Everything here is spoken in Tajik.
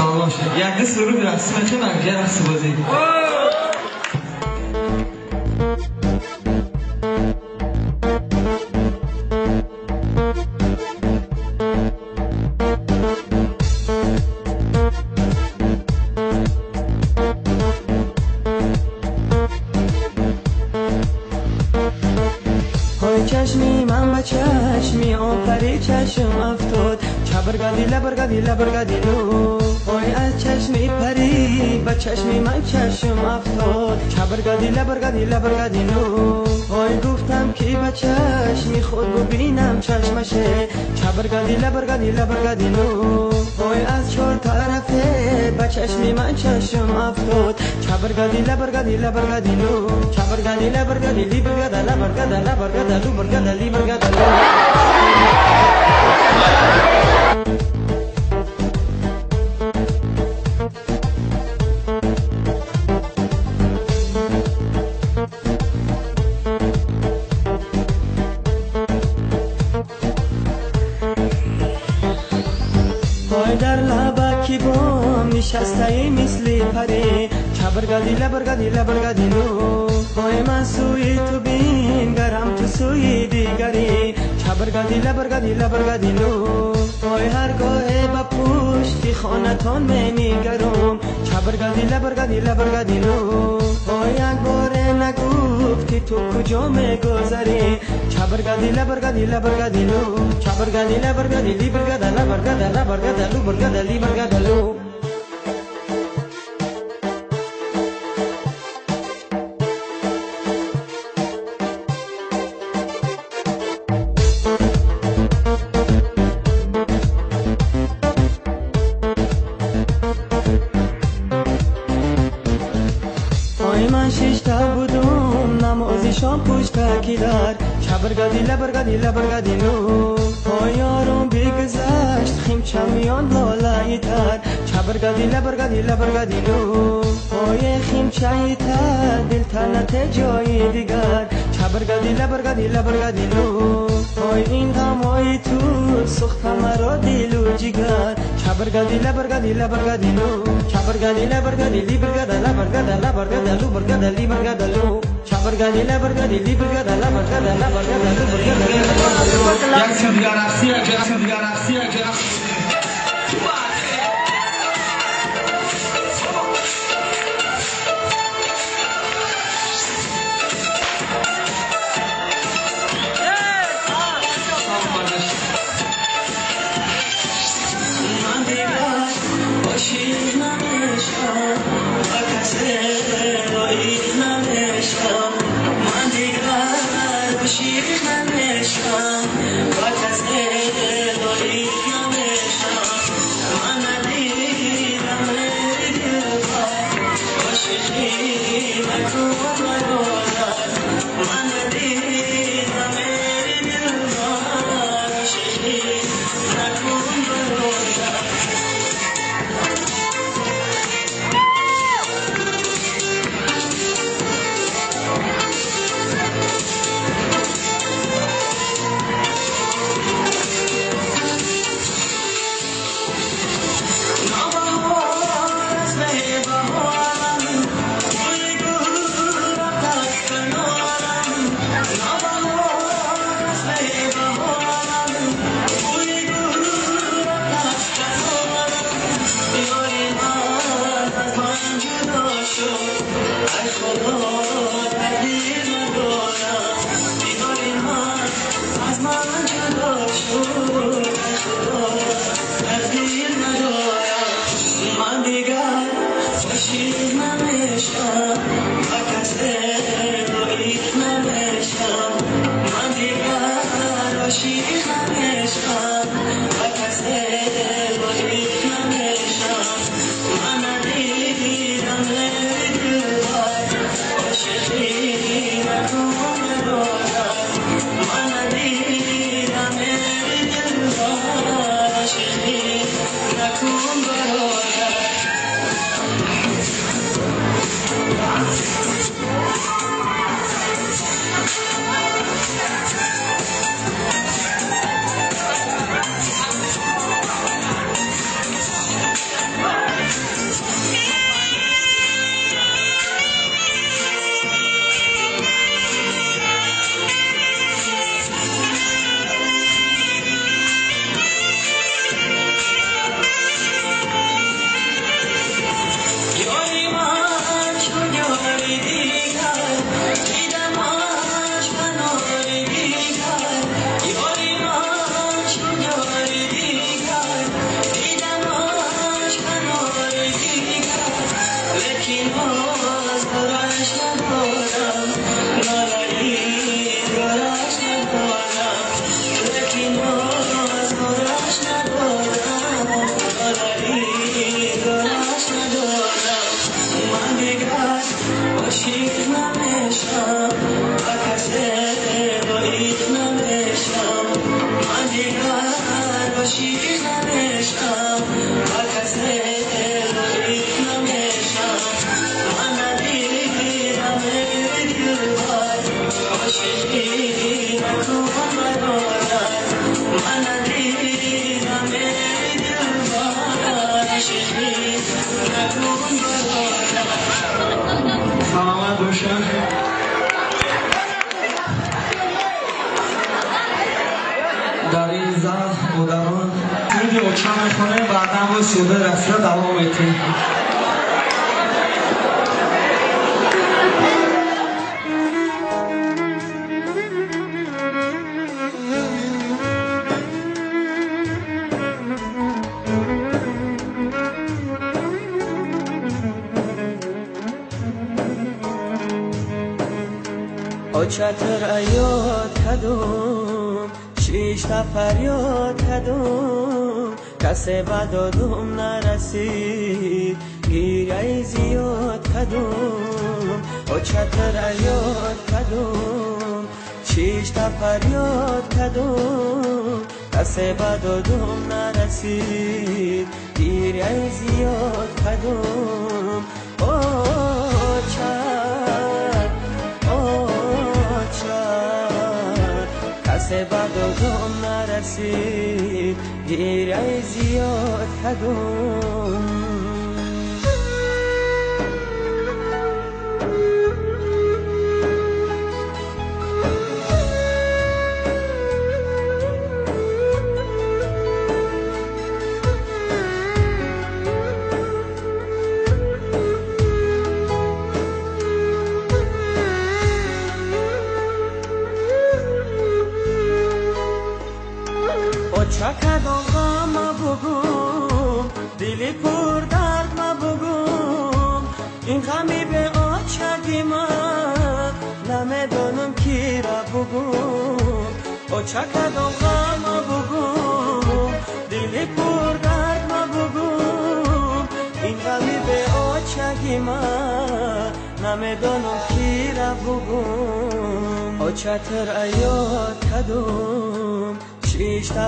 Салом бошед. Як ду суруд рақс мекунем, як рақс бозӣ. Чашми ман ба чашми он пари чашм афтод, чабаргади лабаргади лабаргадилу. Ой аз чашми пари ба чашми ман чашм афтод, чабаргади лабаргади лабаргадилу. Ой гуфтам ки ба чашми худ бубинам чашмаше, чабаргади лабаргади лабаргадилу. Ой аз чор тарафе ба чашми ман чашм афтод, чабаргади лабаргади лабаргадилу. Чабаргади лабаргади либаргада лабаргада лабаргада лубаргада либаргада лу. Ой дар лабаки бом нишастаи мисли пари, чабаргади лабаргади лабаргадилу. Ой ман сӯи ту бингарам, ту сӯи дигари, чабаргади лабаргади лабаргадилу. Ой ҳаргоҳе ба пушти хонатон менигарам, чабаргади лабаргади лабаргадилу. Ой як боре нагуфти ту куҷо мегузари, чабаргади лабаргади лабаргадилу. Чабаргади лабаргади либаргада лабаргада лабаргада лубаргада либаргадалу. Ой ман шишта будум намози шом пуштаки дар, чабаргади лабаргади лабаргадилу. Ой ёрум бигузашт химча миён лолаи тар, чабаргади лабаргади лабаргадилу. Ой химчаи тар дилтанате ҷои дигар, чабаргади лабаргади лабаргадилу. Ой ин ғамҳои ту сӯхта маро дилу ҷигар, чабаргади лабаргади лабаргадилу. Чабаргади лабаргади либаргада лабаргада лабаргада лубаргада либаргадалу. Чабаргади лабаргади либаргада лабаргада лабаргада лубаргада либаргадалу. Як суруд рақсӣ, як суруд рақсӣ, як рақс. من دیگر عاشق نمیشم، با کس دلداری نمیشم. намешам, ба касе лоиқ намешам. Ман надидам эй дилбар, ошиқӣ накун бародар. Ман надидам эй дилбар, ошиқӣ накун бародар. Саломат бошанд. Дар ин зал модарон суруди оча мехонем, баъдан боз суруди рақсиро давом медиҳем. Очатр аёд кадум, шишта фарёд кадум, касе ба додум нарасид, гиряи зиёд кадум. Очатр аёд кадум, шишта фарёд кадум, касе ба додум нарасид, гиряи зиёд кадум. Оча, касе ба додум нарасид, гиряи зиёд кадум. Оча кадом ғама бугум, дили пурдард ма бугум, ин ғами беочаги ман намедонам кира бугум. Оча кадом ғама бугум, дили пурдард ма бугум, ин ғами беочаги ман намедонам кира бугум. Очатр аёд кадум, шишта.